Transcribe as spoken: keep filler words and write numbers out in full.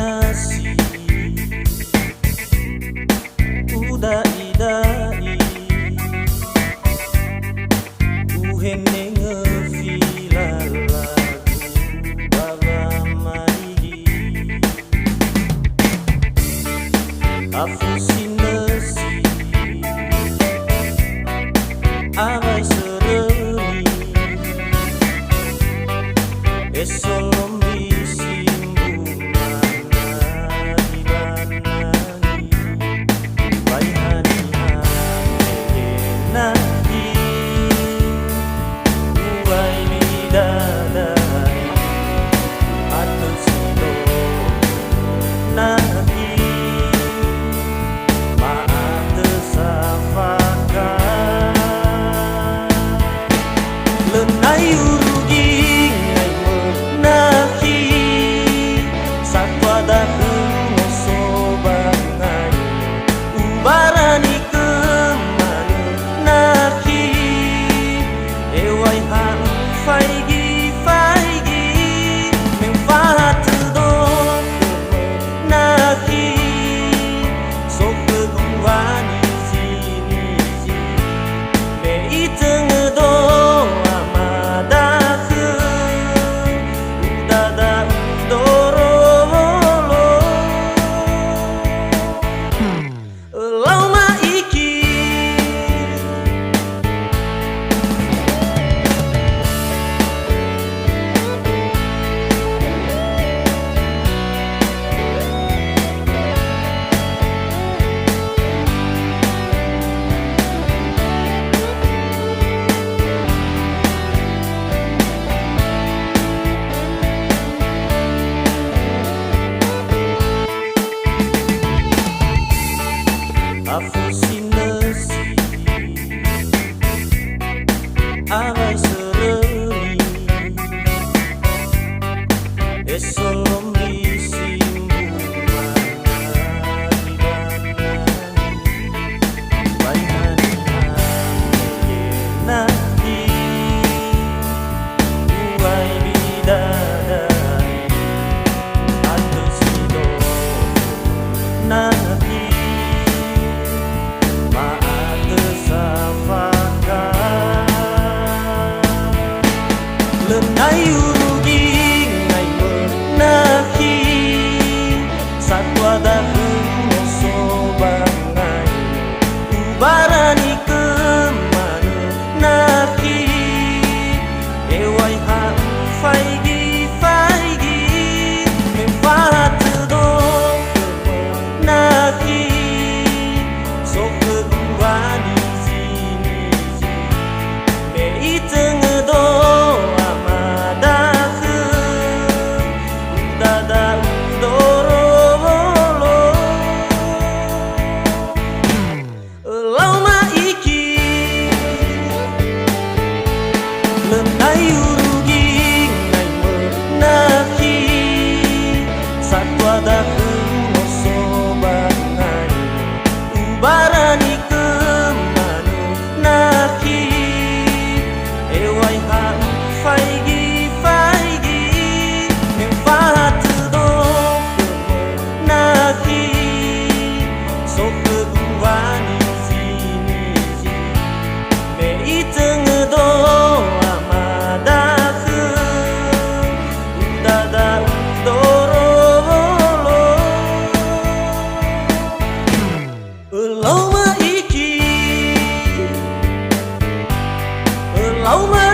Nasi uda'ida'i, uhenengö filalagu ba wamaigi. Afu sinösi awai sörömi, esolombi simbunga nari banangi, bai haniha megenahi. Uwai lidadae, atö si do nahi, ma'atö safaka. Lö nai urugi ngai mönahi, satua da'ö no so bangai. Ubarani gömanö nakhi, ewai ha ufaigi-faigi, me ufahatö do khömö nakhi, so khögu wanizi-nizi, me itöngö do ama da'ö, udada udorowolo. Lau ma'iki. Afu sinösi, awai sörömi, esolombi simbunga nari banangi, bai haniha megenahi. Uwai lidadae, atö si do nahi, ma'atö safaka. Lö nai urugi ngai mönahi, satua da'ö no so bangai. Ubarani gömanö nakhi, ewai ha ufaigi-faigi, me ufahatö do khömö nakhi, so khögu wanizi-nizi, me itöngö do ama da'ö, udada udorowolo. Lau ma'iki, lö nai urugi ngai mönahi, satua da'ö no so bangai. Ubarani gömanö nakhi, ewai ha ufaigi-faigi, me ufahatö do khömö nakhi, so khögu wanizi-nizi, me itöngö do ama da'ö, udada udorowolo. Ölau ma'iki, ölau ma